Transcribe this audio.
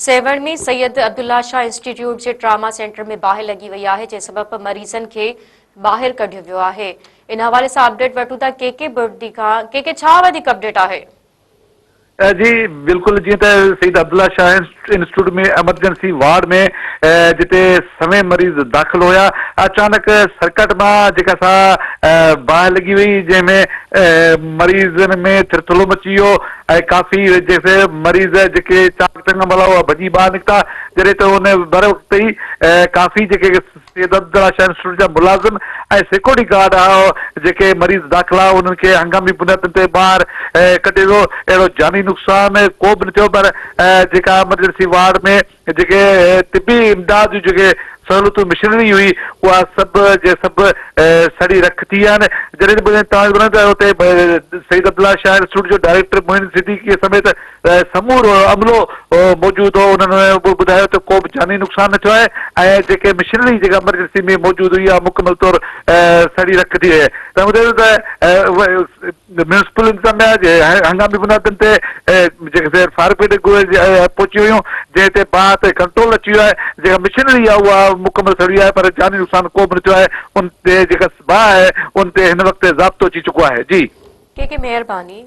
Sehwan ۾ Syed Abdullah Shah institute جي trauma centre ۾ باهه لڳي وئي آهي جنهن سبب مريضن کي ٻاهر ڪڍيو ويو آهي ان حوالي سان اپڊيٽ وٺون ٿا ڪي ڪي بڙدي کان ڪي ڪي ڇا وڌيڪ اپڊيٽ آهي؟ جي بلڪل جيئن ته Syed Abdullah Shah institute ۾ emergency ward ۾ جتي سوين مريض داخل هيا اچانڪ سرڪٽ مان جيڪا سا باهه لڳي وئي جنهن ۾ مريضن ۾ ٿرٿلو مچي ويو ۽ ڪافي جيسي مريض جيڪي چاڪ چڱا ڀلا هئا ڀڄي ٻاهر نڪتا جڏهن ته ان بروقت ئي ڪافي جيڪي سيد عبدالله شاهه انسٽيٽيوٽ جا ملازم ۽ سيڪيورٽي گارڊ جيڪي مريض داخلا انهن کي هنگامي بنيادن تي ٻاهر ڪڍيو ويو اهڙو جاني نقصان ڪو به نه ٿيو پر جيڪا ايمرجنسي وارڊ ۾ جيڪي طبي امداد جون جيڪي سهولتون مشنري هئي اها سڀ جي سڀ سڙي رک ٿي ويا آهن جڏهن ته ٻڌايان توهان کي ٻڌايان ته اتي سيد عبدالله شاهه انسٽيٽيوٽ جو ڊائريڪٽر معين صديقي سميت سمورو عملو موجود هو انهن به ٻڌايو ته ڪو به جاني نقصان نه ٿيو آهي ۽ جيڪي مشنري جيڪا ايمرجنسي ۾ موجود هئي اها مڪمل طور سڙي رک ٿي وئي آهي تنهن ٻڌايو ته ميونسپل انتظاميا جي هنگامي بنيادن تي جيڪي سي فائر برگيڊ پهچي ويون جنهن تي باهه تي ڪنٽرول اچي ويو آهي جيڪا مشنري آهي اها مڪمل سڙي آهي پر جاني نقصان ڪو به نه ٿيو آهي ان تي جيڪا باهه آهي ان تي هن وقت ضابطو اچي چڪو آهي جي. ڪي ڪي مهرباني.